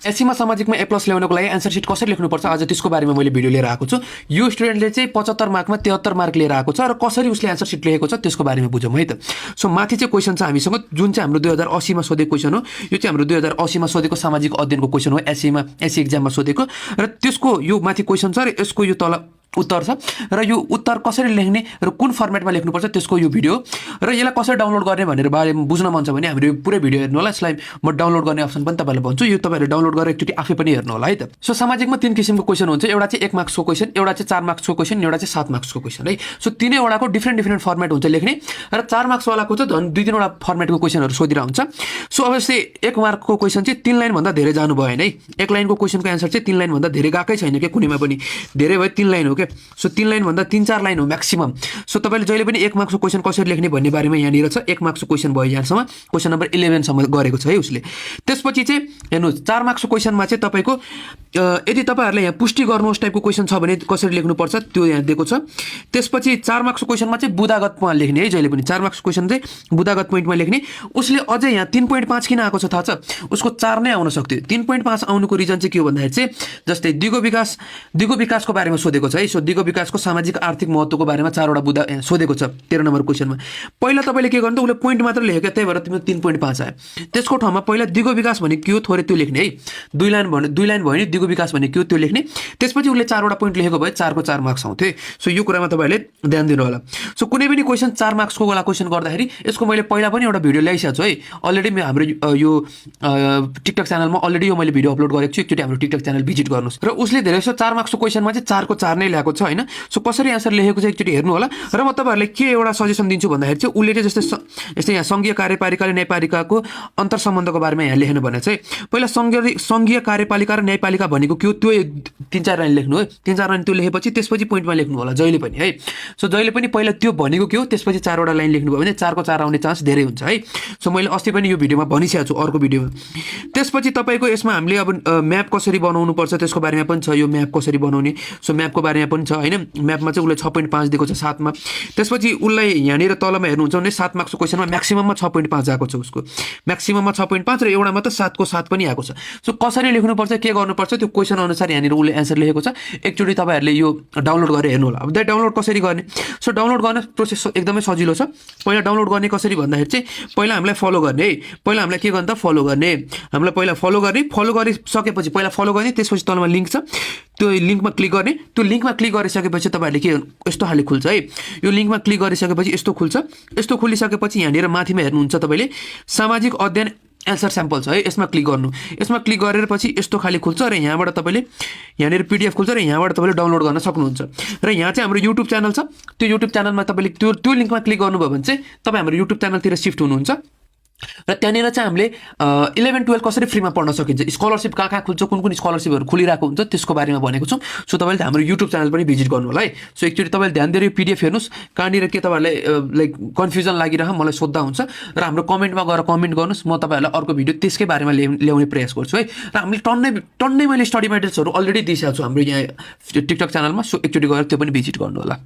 एससीमा सामाजिकमा ए प्लस ल्याउनको लागि एन्सर सिट कसरी लेख्नुपर्छ आज त्यसको बारेमा मैले भिडियो लिएर आएको छु। यो स्टुडेन्टले चाहिँ 75 मार्कमा 73 मार्क लिएर आएको छ र कसरी उसले एन्सर सिट लेखेको छ त्यसको बारेमा बुझौँ है त। सो माथि चाहिँ क्वेसन छ हामीसँग, जुन चाहिँ हाम्रो 2080 मा सोधेको क्वेसन हो। यो चाहिँ हाम्रो 2080 मा सोधेको सामाजिक अध्ययनको क्वेसन हो, एससी एक्जाममा सोधेको। र त्यसको यो माथि क्वेसन छ र यसको यो तल उत्तर छ र यो उत्तर कसरी लेख्ने र कुन फर्मेटमा लेख्नुपर्छ त्यसको यो भिडियो र यसलाई कसरी डाउनलोड गर्ने भनेर बारेमा बुझ्न मन छ भने हाम्रो यो पुरै भिडियो हेर्नु होला। यसलाई म डाउनलोड गर्ने अप्सन पनि तपाईँलाई भन्छु, यो तपाईँहरूले डाउनलोड गरेर एकचोटि आफै पनि हेर्नु होला है त। सो सामाजिकमा 3 किसिमको क्वेसन हुन्छ, एउटा चाहिँ 1 मार्क्सको क्वेसन, एउटा चाहिँ 4 मार्क्सको क्वेसन, एउटा चाहिँ 7 मार्क्सको क्वेसन है। सो तीनैवटाको डिफ्रेन्ट फर्मेट हुन्छ लेख्ने र 4 मार्क्सवालाको चाहिँ झन् 2-3वटा फर्मेटको क्वेसनहरू सोधिरा हुन्छ। सो अवश्य 1 मार्कको क्वेसन चाहिँ 3 लाइनभन्दा धेरै जानु भएन है। 1 लाइनको क्वेसनको एन्सर चाहिँ 3 लाइनभन्दा धेरै गएकै छैन क्या कुनैमा पनि, धेरै भयो 3 लाइन हो क्या। सो 3 लाइन भन्दा 3-4 लाइन हो म्याक्सिमम। सो तपाईँले जहिले पनि 1 मार्क्सको क्वेसन कसरी लेख्ने भन्ने बारेमा यहाँनिर छ। 1 मार्क्सको क्वेसन भयो यहाँसम्म, क्वेसन नम्बर 11 सम्म गरेको छ है उसले। त्यसपछि चाहिँ हेर्नुहोस् 4 मार्क्सको क्वेसनमा चाहिँ तपाईँको यदि तपाईँहरूले यहाँ पुष्टि गर्नुहोस् टाइपको क्वेसन छ भने कसरी लेख्नुपर्छ त्यो यहाँ दिएको छ। त्यसपछि 4 मार्क्सको क्वेसनमा चाहिँ बुदागतमा लेख्ने है, जहिले पनि 4 मार्क्सको क्वेसन चाहिँ बुदागत पोइन्टमा लेख्ने। उसले अझै यहाँ 3.5 किन आएको छ थाहा छ? उसको 4 नै आउन सक्थ्यो। 3.5 आउनुको रिजन चाहिँ के हो भन्दाखेरि चाहिँ जस्तै दिगो विकासको बारेमा सोधेको छ है। सो दिगो विकासको सामाजिक आर्थिक महत्त्वको बारेमा 4वटा बुदा सोधेको छ 13 नम्बर क्वेसनमा। पहिला तपाईँले के गर्नु त उसले पोइन्ट मात्र लेखेको, त्यही भएर तिम्रो 3.5 आयो। त्यसको ठाउँमा पहिला दिगो विकास भने के हो थोरै त्यो लेख्ने है। 2 लाइन भयो नि दिगो विकास भने के हो त्यो लेख्ने। त्यसपछि उसले 4वटा पोइन्ट लेखेको भए 4 को 4 मार्क्स आउँथे। सो यो कुरामा तपाईँहरूले ध्यान दिनु होला। सो कुनै पनि क्वेसन 4 मार्क्सको वाला क्वेसन गर्दाखेरि यसको मैले पहिला पनि एउटा भिडियो ल्याइसकेको छु है। अलरेडी हाम्रो यो टिकटक च्यानलमा अलरेडी यो मैले भिडियो अपलोड गरेको छु, एकचोटि हाम्रो टिकटक च्यानल भिजिट गर्नुहोस्। र उसले धेरै जस्तो 4 मार्क्सको क्वेसनमा चाहिँ 4 को 4 नै ल्याएको छ होइन। सो कसरी एन्सर लेखेको चाहिँ एकचोटि हेर्नु होला। र म तपाईँहरूलाई के एउटा सजेसन दिन्छु भन्दाखेरि चाहिँ उसले चाहिँ जस्तै यहाँ सङ्घीय कार्यपालिका र न्यायपालिकाको अन्तर सम्बन्धको बारेमा यहाँ लेख्नु भने चाहिँ पहिला सङ्घीय कार्यपालिका र न्यायपालिका भनेको के हो त्यो 3-4 लाइन लेख्नु है। 3-4 लाइन त्यो लेखेपछि त्यसपछि पोइन्टमा लेख्नु होला जहिले पनि है। सो जहिले पनि पहिला त्यो भनेको के हो त्यसपछि 4वटा लाइन लेख्नुभयो भने 4 को 4 आउने चान्स धेरै हुन्छ है। सो मैले अस्ति पनि यो भिडियोमा भनिसकेको छु अर्को भिडियोमा। त्यसपछि तपाईँको यसमा हामीले अब म्याप कसरी बनाउनु पर्छ त्यसको बारेमा पनि छ, यो म्याप कसरी बनाउने सो म्यापको बारेमा पनि छ होइन। म्यापमा चाहिँ उसले 6.5 दिएको छ 7 मा। त्यसपछि उसलाई यहाँनिर तलमा हेर्नुहुन्छ भने 7 मार्क्सको क्वेसनमा म्याक्सिमममा 6.5 आएको छ उसको, म्याक्सिमममा 6.5 र एउटामा त 7 को 7 पनि आएको छ। सो कसरी लेख्नुपर्छ के गर्नुपर्छ त्यो क्वेसन अनुसार यहाँनिर उसले एन्सर लेखेको छ। एकचोटि तपाईँहरूले यो डाउनलोड गरेर हेर्नु होला। अब डाउनलोड कसरी गर्ने? सो डाउनलोड गर्ने प्रोसेस एकदमै सजिलो छ। पहिला डाउनलोड गर्ने कसरी भन्दाखेरि चाहिँ पहिला हामीलाई फलो गर्ने है। पहिला हामीलाई के गर्नु त फलो गर्ने, हामीलाई पहिला फलो गरिसकेपछि पहिला फलो गर्ने, त्यसपछि तलमा लिङ्क छ त्यो लिङ्कमा क्लिक गर्ने। त्यो लिङ्कमा क्लिक गरिसकेपछि तपाईँहरूले के यस्तो खाले खुल्छ है। यो लिङ्कमा क्लिक गरिसकेपछि यस्तो खुल्छ। यस्तो खुलिसकेपछि यहाँनिर माथिमा हेर्नुहुन्छ तपाईँले सामाजिक अध्ययन एन्सर स्याम्पल छ है, यसमा क्लिक गर्नु। यसमा क्लिक गरेर पछि यस्तो खाले खुल्छ र यहाँबाट तपाईँले यहाँनिर PDF खुल्छ र यहाँबाट तपाईँले डाउनलोड गर्न सक्नुहुन्छ। र यहाँ चाहिँ हाम्रो युट्युब च्यानल छ, त्यो युट्युब च्यानलमा तपाईँले त्यो लिङ्कमा क्लिक गर्नुभयो भने चाहिँ तपाईँ हाम्रो युट्युब च्यानलतिर सिफ्ट हुनुहुन्छ। र त्यहाँनिर चाहिँ हामीले 11-12 कसरी फ्रीमा पढ्न सकिन्छ, स्कलरसिप कहाँ खुल्छ, कुन स्कलरसिपहरू खुलिरहेको हुन्छ त्यसको बारेमा भनेको छौँ। सो तपाईँले हाम्रो युट्युब च्यानल पनि भिजिट गर्नु होला है। सो एकचोटि तपाईँले ध्यान दिएर PDF हेर्नुहोस्, कहाँनिर के तपाईँहरूलाई लाइक कन्फ्युजन लागिरह मलाई सोद्धा हुन्छ र हाम्रो कमेन्टमा गएर कमेन्ट गर्नुहोस्, म तपाईँहरूलाई अर्को भिडियो त्यसकै बारेमा ल्याउने प्रयास गर्छु है। र हामीले टन्नै मैले स्टडी मेटेरियल्सहरू अलरेडी दिइसकेको छु हाम्रो यहाँ टिकटक च्यानलमा। सो एकचोटि गएर त्यो पनि भिजिट गर्नु होला।